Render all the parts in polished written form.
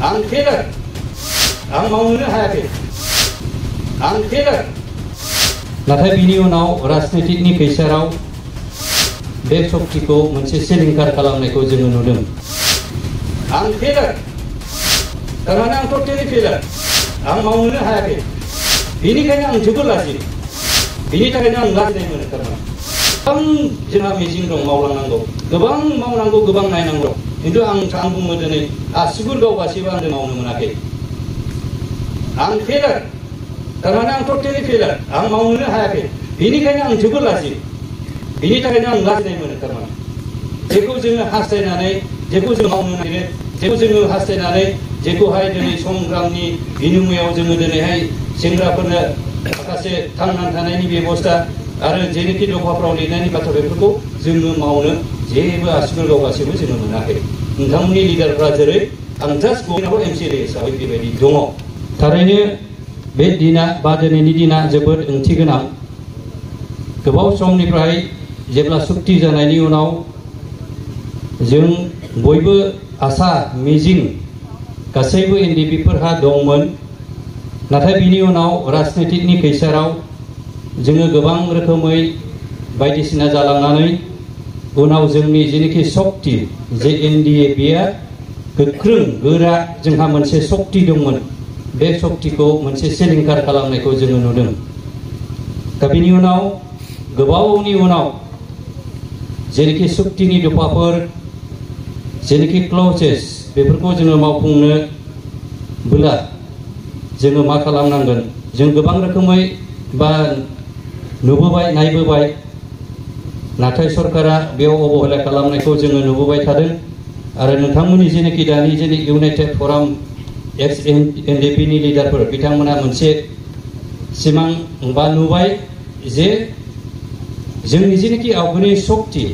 आं फेलार आं मावनोनो हायाखै आं फेलार नाथाय बिनि उनाव राजनीतिकनि खैसाराव बे शक्तिखौ मोनसे सिलिंखार खालामनायखौ जोङो नुदों आं फेलार थारमाने आं टटेलि फेलार आं मावनोनो हायाखै बेनिखायनो आं जोबोद लाजियो बेनि थाखायनो आं लाजिनाय मोनो थारमाने गोबां जोंहा मिजिं दं मावलांनांगौ गोबां मावनांगौ गोबां नायनांगौ खिन्थु आं बुङो दिनै आसिगुर गावगासिबो आं मावनो मोनाखै आं फेलार थारमाने आं टटेलि फेलार आं मावनोनो हायाखै बेनिखायनो आं जोबोद लाजियो बेनि थाखायनो आं लाजिनाय मोनो थारमाने जेखौ जोङो हास्थायनानै जेखौ जों मावनो नागिरो जेखौ जोङो हास्थायनानै जेखौहाय दिनै संग्रामनि बिनिमयाव जोङो दिनैहाय सेंग्राफोरनो माखासे थांनानै थानायनि बेबस्था आरो जेनोखि दफाफ्राव लिरनायनि बाथ्रा बेफोरखौ जोङो मावनो जेबो आसिगुर गावगासिबो जोङो मोनाखै नोंथांमोननि लिडारफ्रा जेरै आं जास्ट बयनाबो एमसिएलए हिसाबै बेबायदि दङ थारैनो बे दिना बा दिनैनि दिना जोबोद ओंथि गोनां गोबाव समनिफ्राय जेब्ला सुक्ति जानायनि उनाव जों बयबो आसा मिजिं गासैबो एनडिपिफोरहा दंमोन नाथाय बिनि उनाव राजनीतिकनि खैसाराव जोङो गोबां रोखोमै बायदिसिना जालांनानै उनाव जोंनि जेनोखि शक्ति जे एनडिए बेयो गोख्रों गोरा जोंहा मोनसे शक्ति दंमोन बे शक्तिखौ मोनसे सिलिंखार खालामनायखौ जोङो नुदों दा बिनि उनाव गोबावनि उनाव जेनोखि शक्तिनि दफाफोर जेनोखि क्लजेस बेफोरखौ जोङो मावफुंनो बोला जोङो मा खालामनांगोन जों गोबां रोखोमै बा नुबोबाय नायबोबाय नाथाय सरकारा बेयाव अबहेला खालामनायखौ जोङो नुबोबाय थादों आरो नोंथांमोननि जेनोखि दानि जेने इउनाइटेड फराम एक्स एनडिपिनि लिडारफोर बिथांमोना मोनसे सिमां बा नुबाय जे जोंनि जेनोखि आवगोलनि शक्ति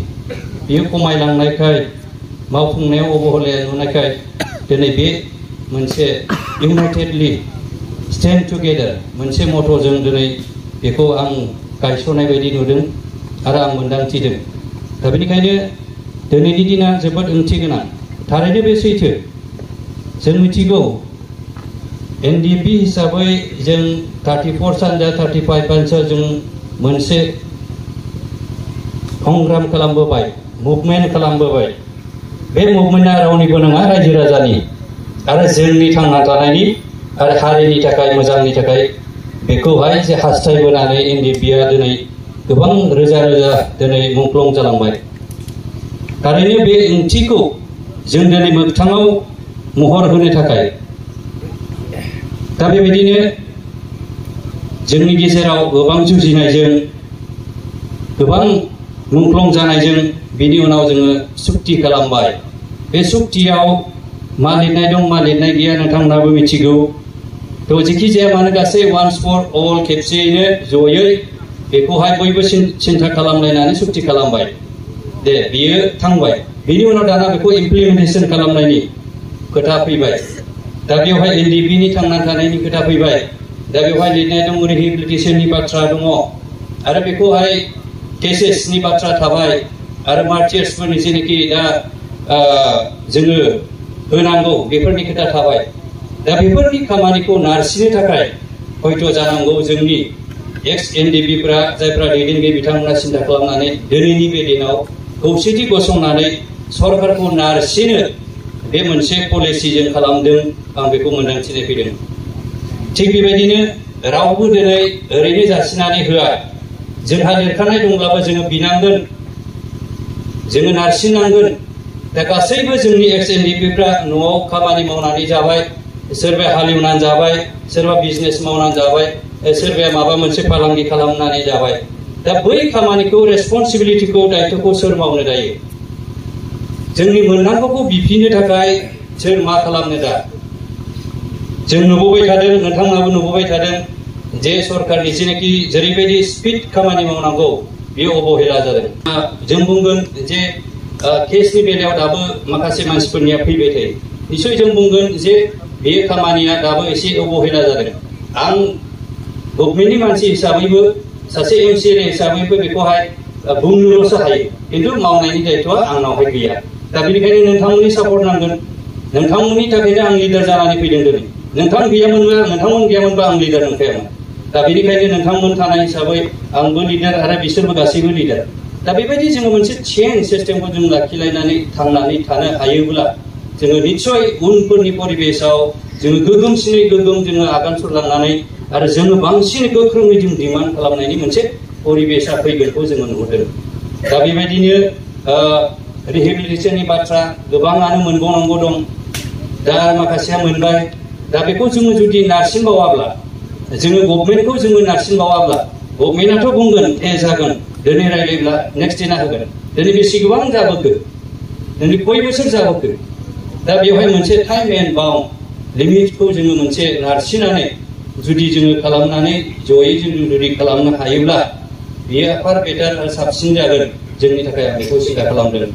बेयो खमायलांनायखाय मावफुंनायाव अबहेला नुनायखाय दिनै बे मोनसे इउनाइटेडलि स्टेन्ड टुगेदार मोनसे मट'जों दिनै बेखौ आं गायसननाय बायदि नुदों आरो आं मोन्दांथिदों दा बेनिखायनो दिनैनि दिना जोबोद ओंथि गोनां थारैनो बे सैथो जों मिथिगौ एनडिपि हिसाबै जों 34 सानजा 35 हानजा जों मोनसे संग्राम खालामबोबाय मुभमेन्ट खालामबोबाय बे मुभमेन्टआ रावनिबो नङा रायजो राजानि आरो जोंनि थांना थानायनि आरो हारिनि थाखाय मोजांनि थाखाय बेखौहाय जे हास्थायबोनानै एनडिपिआ दिनै गोबां रोजा रोजा दिनै मुंख्लं जालांबाय थारैनो बे ओंथिखौ जों दिनै मोगथाङाव महर होनो थाखाय दा बेबायदिनो जोंनि गेजेराव गोबां जुजिनायजों गोबां मुंख्लं जानायजों बिनि उनाव जोङो सुक्ति खालामबाय बे सुक्तियाव मा लिरनाय दं मा लिरनाय गैया नोंथांमोनाबो मिथिगौ थ' जेखि जाया मानो गासै वान्स फर अल खेबसेयैनो जयै बेखौहाय बयबो सिन्था खालामलायनानै सुक्ति खालामबाय दे बियो थांबाय बिनि उनाव दाना बेखौ इमप्लिमेन्टेसन खालामनायनि खोथा फैबाय दा बेवहाय एनडिपिनि थांनानै थानायनि खोथा फैबाय दा बेवहाय लिरनाय दं रिहेबिलिटेसननि बाथ्रा दङ आरो बेखौहाय केसेसनि बाथ्रा थाबाय आरो मार्टियार्सफोरनि जेनोखि दा जोङो होनांगौ बेफोरनि खोथा थाबाय दा बेफोरनि खामानिखौ नारसिनो थाखाय हयथ' जानांगौ जोंनि एक्स एनडिपिफ्रा जायफ्रा दैदेनगिरि बिथांमोना सिन्था खालामनानै दिनैनि बे दिनाव खौसेथि गसंनानै सरकारखौ नारसिनो बे मोनसे पलिसिजों खालामदों आं बेखौ मोन्दांथिनाय फैदों थिग बेबायदिनो रावबो दिनै ओरैनो जासिनानै होआ जोंहा लिरखानाय दंब्लाबो जोङो बिनांगोन जोङो नारसिननांगोन दा गासैबो जोंनि एक्स एनडिपिफ्रा न'आव खामानि मावनानै जाबाय सोरबाया हालेवनानै जाबाय सोरबा बिजनेस मावनानै जाबाय सोरबाया माबा मोनसे फालांगि खालामनानै जाबाय दा बै खामानिखौ रेसपन्सिबिलिटिखौ दायित्वखौ सोर मावनो दायो जोंनि मोननांगौखौ बिफिननो थाखाय सोर मा खालामनो दा जों नुबोबाय थादों नोंथांमोनाबो नुबोबाय थादों जे सरकारनि जेनाखि जेरैबायदि स्पिड खामानि मावनांगौ बेयो अबहेला जादों जों बुंगोन जे केसनि बेलायाव दाबो माखासे मानसिफोरनिया फैबाय थायो निश्चय जों बुंगोन जे बे खामानिया दाबो एसे अबहेला जादों आं गभर्नमेन्टनि मानसि हिसाबैबो सासे एमसिएलए हिसाबैबो बेखौहाय बुंनोल'सो हायो खिन्थु मावनायनि दायित्वआ आंनावहाय गैया दा बेनिखायनो नोंथांमोननि सापर्ट नांगोन नोंथांमोननि थाखायनो आं लिडार जानानै फैदों दिनै। नोंथांमोन गैयामोनबा आं लिडार नंखायामोन। दा बेनिखायनो नोंथांमोन थानाय हिसाबै आंबो लिडार आरो बिसोरबो गासैबो लिडार। दा बेबायदि जोङो मोनसे चेन सिस्टेमखौ जों लाखिलायनानै थांनानै थानो हायोब्ला जोङो निस्सय उनफोरनि परिबेसाव जोङो गोगोमसिनै गोगोम जोङो आगान सुरलांनानै आरो जोङो बांसिन गोख्रोङै जों डिमान्ड खालामनायनि मोनसे परिबेसा फैगोनखौ जोङो नुहुरदों। दा बेबायदिनो रिहेबिलिटेसननि बाथ्रा गोबाङानो मोनबावनांगौ दं। दा माखासेया मोनबाय। दा बेखौ जोङो जुदि नारसिनबावाब्ला जोङो गभर्नमेन्टखौ जोङो नारसिनबावाब्ला गभर्नमेन्टआथ' बुंगोन जागोन दिनै रायलायब्ला नेक्स्ट दिना होगोन। दिनै बेसेबां जाबोखो, दिनै खय बोसोर जाबोखो। दा बेवहाय मोनसे टाइम एन्ड बाउन्ड लिमिटखौ जोङो मोनसे नारसिननानै जुदि जोङो खालामनानै जयै जों जुदि खालामनो हायोब्ला बेयो फार बेटार आरो साबसिन जागोन जोंनि थाखाय आं बेखौ सिन्था खालामदों।